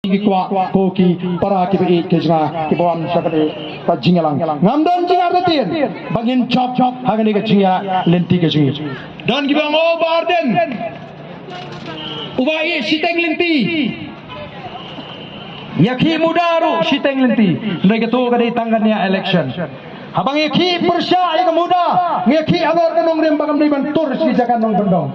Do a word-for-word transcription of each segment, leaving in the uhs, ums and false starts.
Ki kwah ko ki para kiba ïeit ki jong nga kiba wan sha kane ka jingïalang. Ngam don jingartatien ba ngin jop ha kane ka jingïalang lynti ka jong ngi. Don kiba ong, oh, Bah Ardent uba ïeit shiteng lynti. Ïa ki muda ruh shiteng lynti. Hynrei kato ka dei tang kane election. Haba ngi ki pyrshah ïa ka muda, ngi ki halor ka nongrim ba kam dei ban tur shi jaka nongkyndong.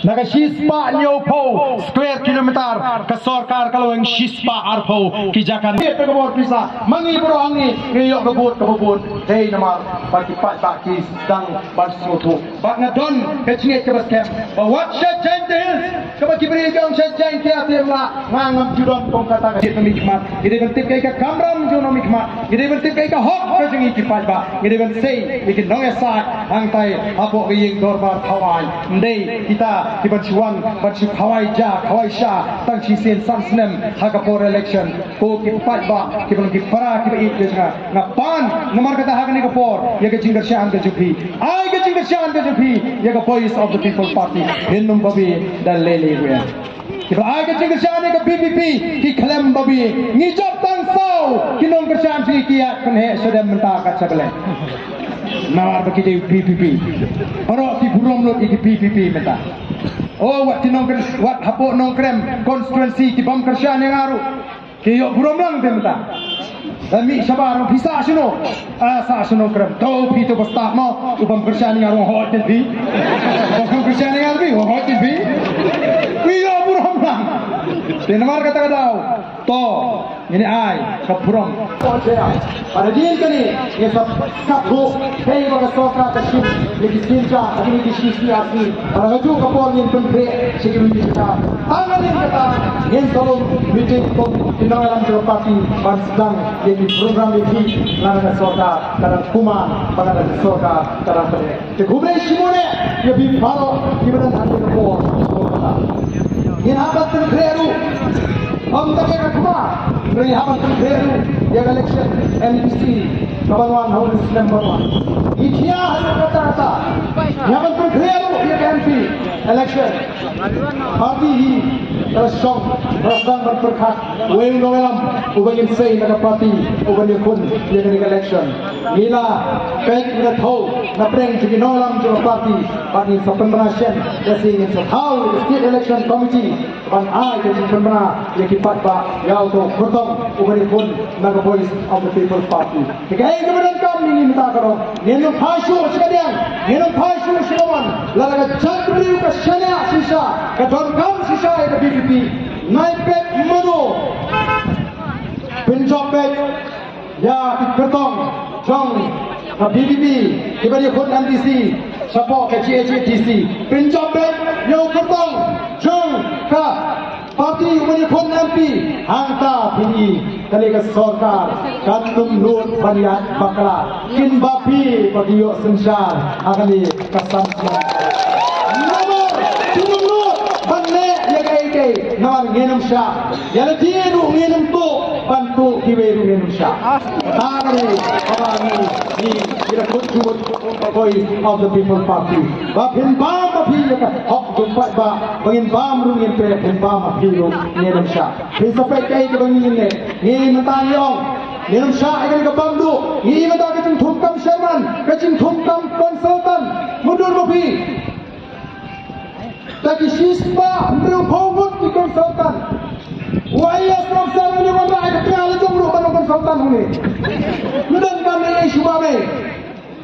Na ka shispah hynñiewphew square kilometer, ka sorkar ka la weng shispah arphew ki jaka. Ngi te ka bor pisa, ma ngi baroh ngi, ngi ïoh ka vote kaba bun. Hei namar ba ki paidbah ki sdang ban sngewthuh. Bad nga don ka jingngeit kaba skhem ba wat sha Jaintia Hills, kaba ki briew ki ong sha Jaintia te em lah, nga ngam ju don kum kata ka jingmih khmat. Ngi dei ban tip kaei ka kamram jong u nongmihkhmat, ngi dei ban tip kaei ka hok ka jong ngi ki paidbah, ngi dei ban sei ïa ki nongïasaid hangtai hapoh ka ïing dorbar thawaiñ. Ym dei kita ki ban shu wan ban shu khawai ja khawai sha tang shisien san snem ha ka por election. Ko ki paidbah kiba long ki para kiba ïeit ka jong nga, nga pan namar kata ha kane ka por ïa ka jingkyrshan ka jong phi. Ai ka jingkyrshan ka jong phi ïa ka Voice of the People Party. Hin ym babe da lei lei ruh. Kiba ai ka jingkyrshan ïa ka V P P ki khlem babe. Ngi jop tang saw ki nongkyrshan jong ngi ki ïaid pynheh shadem mynta kat sha Blei. Namar ba ki dei V P P. Baroh ki burom lut ïa ki V P P mynta. Oh, wat ki nongkyn, wat hapoh Nongkrem constituency ki bym kyrshan ïa nga ruh. Ki ïoh burom lang te mynta. Lada mih shabar phi sah shano? Ah, sah sha Nongkrem. To phi to ba stad mo, u bym kyrshan ïa nga ruh hooid te phi. U bym kyrshan ïa nga ruh hooid te phi. Ki ïoh burom lang. Te namar kata ka daw. To, ngin ai ka burom. Pada dien kane, ngin sa kap ruh, hei ba ka sorkar ka shim ïa ki synshar, ha kine ki shi sngi ar sngi. Pada kajuh ka por ngin pynkhreh sha ki ruh ki jaka. Tang kane kata, ngin sa lum meeting kum ki nongïalam jong ka party ban sdang ïa ki program ïa ki, lada ka sorkar ka dang kumne, ba ka dang sorkar ka dang pynleit. Te khublei shibun ïa phi baroh kiba don ha kane ka por. Ngin hap ban pynkhreh ruh. Ym tang ïa ka thma, hynrei ngin hap ban pynkhreh ruh ïa ka election M D C kaban wan ha u snem ban wan. Ngi khia ha kata kata. Ngin hap ban pynkhreh ruh ïa ka M P election. Party hi ka la shong, ka la sdang ban pyrkhat uwei u nongïalam uba ngin sei na ka party uban ïakhun ïa kane ka election. Ngi la peit, ngi la thew na pdeng jong ki nongïalam jong ka party, bad ngin sa pynbna shen, lehse ngin sa thaw ïa ka State Election Committee ban ai ka jingpynbna ïa ki paidbah ïa uto u kyrtong uban ïakhun na ka Voice of the People Party. Te kaei kaba donkam ïa ngi mynta ka dei, ngin ym phai shuh sha kadiang, ngin ym phai shuh sha kamon. Lada ka jaitbynriew ka shaniah shisha, ka donkam shisha ïa ka V P P, nai peit mano. Pynjop beit ïa ki kyrtong jong ka V P P kiba ïakhun M D C shapoh ka G H A D C. Pynjop beit ïa u kyrtong jong ka party uba ïakhun M P. Hangta phin i kane ka sorkar kan ym nud ban ïaid bakla. Kin ba phi ba ki ïoh synshar ha kane ka san snem. Namar kin ym nud ban leh ïa kaei kaei, namar ngin ym shah. Ïa lade ruh ngin ym tuh, ban tuh kiwei ruh ngin ym shah. Kata ka dei kaba ngi, ngi, ngi la kut jubut Voice of the People Party. Ba phin bam ma phi ïa ka hok jong paidbah, ba ngin bam ruh ngin treh, phin bam ma phi ruh ngin ym shah. Phin sa peit kaei kaba ngi ngin leh. Ngi mynta ngi ong, ngin ym shah ïa kane ka bam duh. Ngi mynta ka jingthung kam chairman, ka jingthung kam consultant. Mutdur ma phi. Da ki shispah hynriewphew ngut ki consultant. U IAS officer u ïa wanrah ïa ka tnga la jong ruh ban long consultant hangne. Ym don kam ïa shuwa me.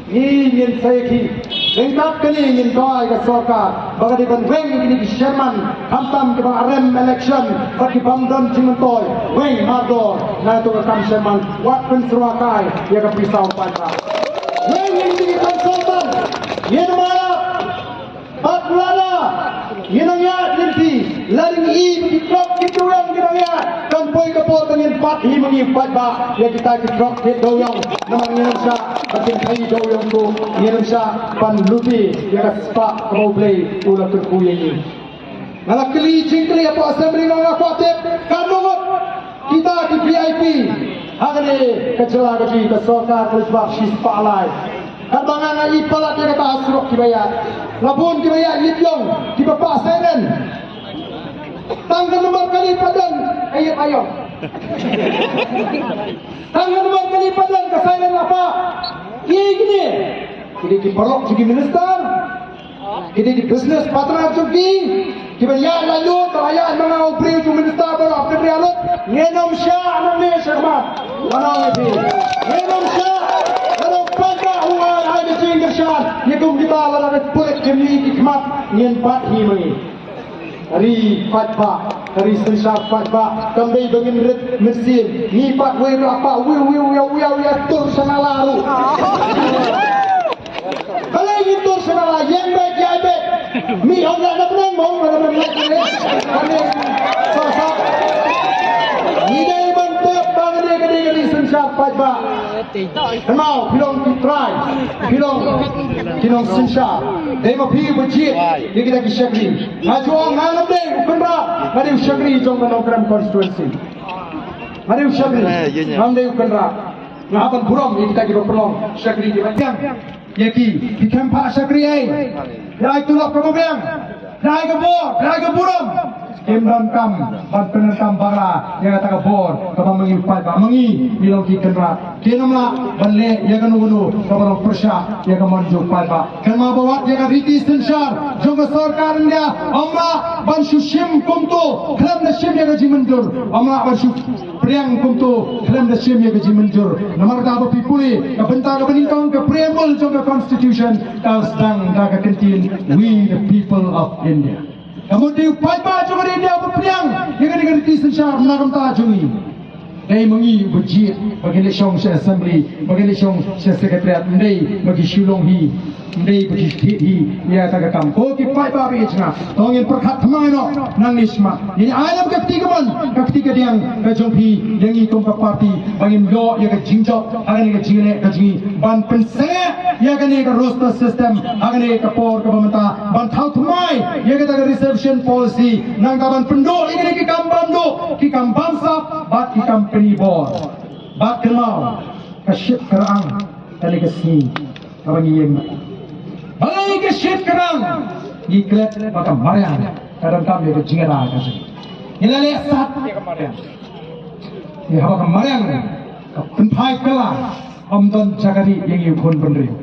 Ngi ngin sa ïakhih. Ryngkat kane ngin duwai ïa ka sorkar ba ka dei ban weng ïa kine ki chairman khamtam kiba la rem election bad ki bym don jingmyntoi. Weng mardor na kato ka kam chairman, wat pynsyrwa kai ïa ka pisa u paidbah. Weng ïa kine ki consultant. Ngin ym ïarap. Bad lada ngin nang ïaid lynti, lada ngi i ba ki trok ki dewiong ki nang ïaid, kan poi ka por ba ngin bat hi ma ngi u paidbah ïa kita ki trok ki dewiong. Namar ngin ym shah ba kin khaii dewiong ruh, ngin ym shah ban lute ïa ka spah kaba U Blei u la kyrkhu ïa ngi. Nga la kylli jingkylli hapoh Assembly, nga kwah tip katno ngut kita ki V I P ha kane ka jylla ka jong ngi, ka sorkar ka la jubab shispah lai. Katba nga, nga i palat ïa kata ha surok kiba ïaid. La bun kiba ïaid leit ïong, kiba pah siren. Ayong. Tang namar kane pat ka silent apa. Ki kine. Kine ki paralok jong ki minister. Kine ki business partner jong ki. Kiba ïaid la lut, ba ïaid ma nga u briew jong minister ba la pynriah lut. Ngin ym shah nangne shakhmat. Ngan ong ïa phi. Ngin ym shah. Lada u paidbah u ai ai ka jingkyrshan ïa kum kita, lada ka pulit jong ngi ki khmat, ngin bat hi ma ngi. Ka ri paidbah, ka ri synshar paidbah, kam dei ba ngin rit mynsiem. Ngi pat wei la pat wei wei wei wei wei tur sha nala ruh. Balei ngi tur sha nala, ïeng beit, ïeng beit. Mi ong la na bneng mo, na bneng la ne. Kane sa sa. Ngi dei ban tip ba ngi dei ka ri, ka ri synshar paidbah. Kynmaw, phi long ki trai, phi long ki nongsynshar. Dei ma phi ba jied ïa kita ki shakri. Nga ju ong nga ngam dei u kynrad, nga dei u shakri jong ka Nongkrem constituency. Nga dei u shakri, ngam dei u kynrad. Nga hap ban burom ïa kita kiba pynlong shakri kiba tiang. Ïa ki, ki khlem phah shakri ei. Ïa ai tulop kaba biang. Ïa ai ka bor, ïa ai ka burom. Kim donkam ban pyndonkam bakla ïa kata ka bor kaba ma ngi u paidbah, ma ngi ngi long ki kynrad. Kin ym lah ban leh ïa kano kano kaba long pyrshah ïa ka mon jong u paidbah. Kynmaw ba wat ïa ka riti synshar jong ka sorkar India ym lah ban shu shim kumto khlem da shim ïa ka jingmynjur, ym lah ban shu pdiang kumto khlem da shim ïa ka jingmynjur. Namar kata ba phi pule ka bynta kaba nyngkong, ka preamble jong ka constitution, ka sdang da ka kyntien "We the people of India". Ka mut dei u paidbah jong ka India ba pdiang ïa kane ka riti synshar na ka bynta jong ngi. Dei ma ngi uba jied ba ngin leit shong sha assembly, ba ngin leit shong sha secretariat, ym dei ba ki shu long hi, ym dei ba ki shu thied hi ïa kata ka kam. Ko ki paidbah ba ïeit jong nga, to ngin pyrkhat thymmai noh nangne shakhmat. Ngin ai lem ka kti kamon, ka kti kadiang ka jong phi ïa ngi kum ka party ba ngin ïoh ïa ka jingjop ha kane ka jingleh ka jong ngi ban pynsangeh ïa kane ka roster system ha kane ka por kaba mynta, ban thaw thymmai ïa kata ka reservation policy, nangta ban pynduh ïa kine ki kam bym duh, ki kam bymsap bad ki kam pyni bor. Bad kynmaw, ka shit ka rang kane ka sngi kaba ngi ïeng. Balei ka shit ka rang? Ngi klet ba ka mariang ka donkam ïa ka jingïada ka jong ngi. Ngi la leh sat ïa ka mariang. Ngi haba ka mariang ka pynphai kylla, ym don jaka ri ïa ngi u khun bynriew.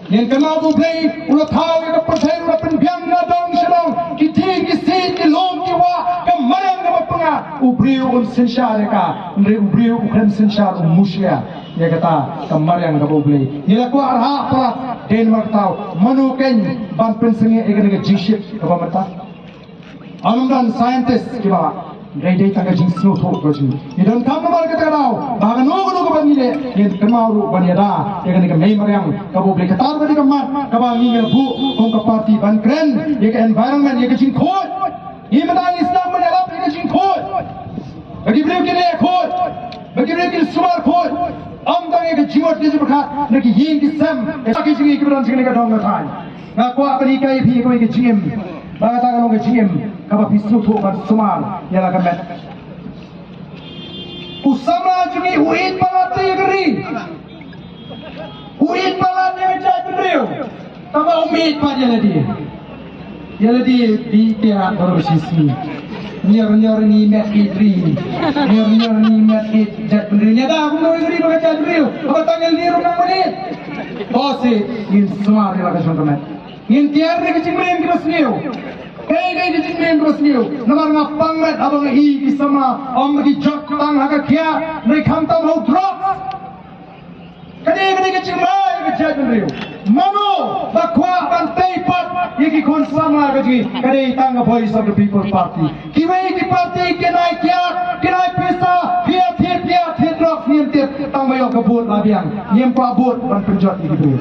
Ngin kynmaw ba U Blei u la thaw ïa ka pyrthei, u la pynbiang na dong sha dong, ki dieng ki siej, ki lum ki wah, ka mariang kaba pyngngad. U briew un synshar ïa ka, hynrei u briew u khlem synshar u mushlia ïa kata ka mariang kaba U Blei. Ngi la kwah rhah palat, dei namar kata mano keiñ ban pynsangeh ïa kane ka jingshit kaba mynta? Ym don scientist kiba lah. Dei, dei tang ka jingsngewthuh ka jong ngi. Ngi donkam namar kata ka daw ba kano kano kaba ngi leh ngin kynmaw ruh ban ïada ïa kane ka mei mariang kaba U Blei. Kata ruh ka dei ka mat kaba ngi ngi la buh kum ka party ban kren ïa ka environment, ïa ka jingkhuid. Ngi mynta ngi sdang ban ïalap ïa ka jingkhuid. Ba ki briew kin leh khuid, ba ki briew kin sumar khuid. Ym tang ïa ka jingmut ka jingpyrkhat na ki ïing ki sem, ka jong ngi kiba don sha kane ka dong ka thaiñ. Nga kwah ban hikai ïa phi kawei ka jingim. Ba kata ka long ka jingim kaba phi sngewthuh ban sumar ïa la ka met. U samla jong ngi u ïeit palat ïa ka ri. U ïeit palat ïa ka jaitbynriew. Tangba um ïeit pat ïa lade. Ïa lade dei te ha baroh shi sngi. Nyor nyor ngi met ïeit ri. Nyor nyor ngi met ïeit jaitbynriew. Ngi da kumno ïeit ri bad ka jaitbynriew? Haba tang ïa lade ruh nang mynta. To shi ngin sumar ïa la ka shong ka met. Ngin tiar ïa ka jingmlien kaba sniew. Kaei kaei ka jingmlien kaba sniew? Namar nga pang met haba nga ïohi ki samla, ym ki jot tang ha ka kiad, hynrei khamtam ha u drugs. Kane kane ka jingma ïa ka jaitbynriew. Mano ba kwah ban tei pat ïa ki khun samla ka jong ngi? Ka dei tang ka Voice of the People Party. Kiwei ki party kin ai kiad, kin ai pisa, kiad thied, kiad thied, drugs, ngim tip, tang ba ïoh ka vote la biang. Ngim kwah vote ban pynjot ïa ki briew.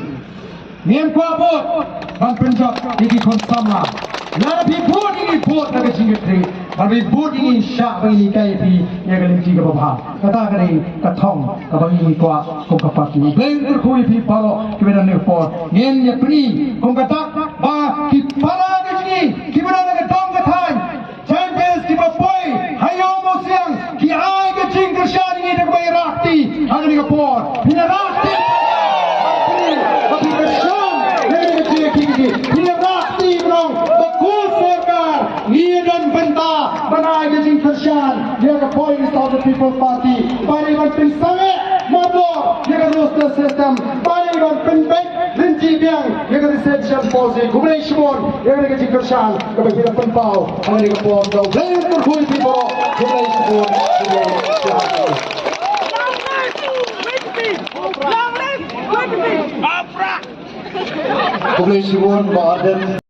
Ngim kwah vote ban pynjot ïa ki khun samla. Lada phi vote ïa ngi, vote da ka jingkitkhlieh. Lada phi vote ïa ngi, shah ba ngin hikai ïa phi ïa ka lynti kaba bha. Kata ka dei ka thong kaba ngi kwah kum ka party. U Blei un kyrkhu ïa phi baroh kiba don ha kane ka por. Ngin ïa pyni kum ka dak ba ki para ka jong ngi kiba don ha ka dong ka thaiñ, Jaintias kiba poi ha ïew Mawsiang ki ai ka jingkyrshan ïa ngi da kaba ïarap kti ha kane ka por. Phin ïarap kti. Phin ïarap kti. Phin ïarap kti, nong, ba ko sorkar ngi don bynta. Ban ai ka jingkyrshan ïa ka Voice of the People Party ban ïa ban pynsangeh mardor ïa ka roster system, ban ïa ban pynbeit lynti biang ïa ka reservation policy. Khublei shibun ïa ka jingkyrshan kaba phi la pynpaw ha kane ka por. Khublei shibun, khublei shibun, khublei shibun. Khublei shibun, Bah Ardent.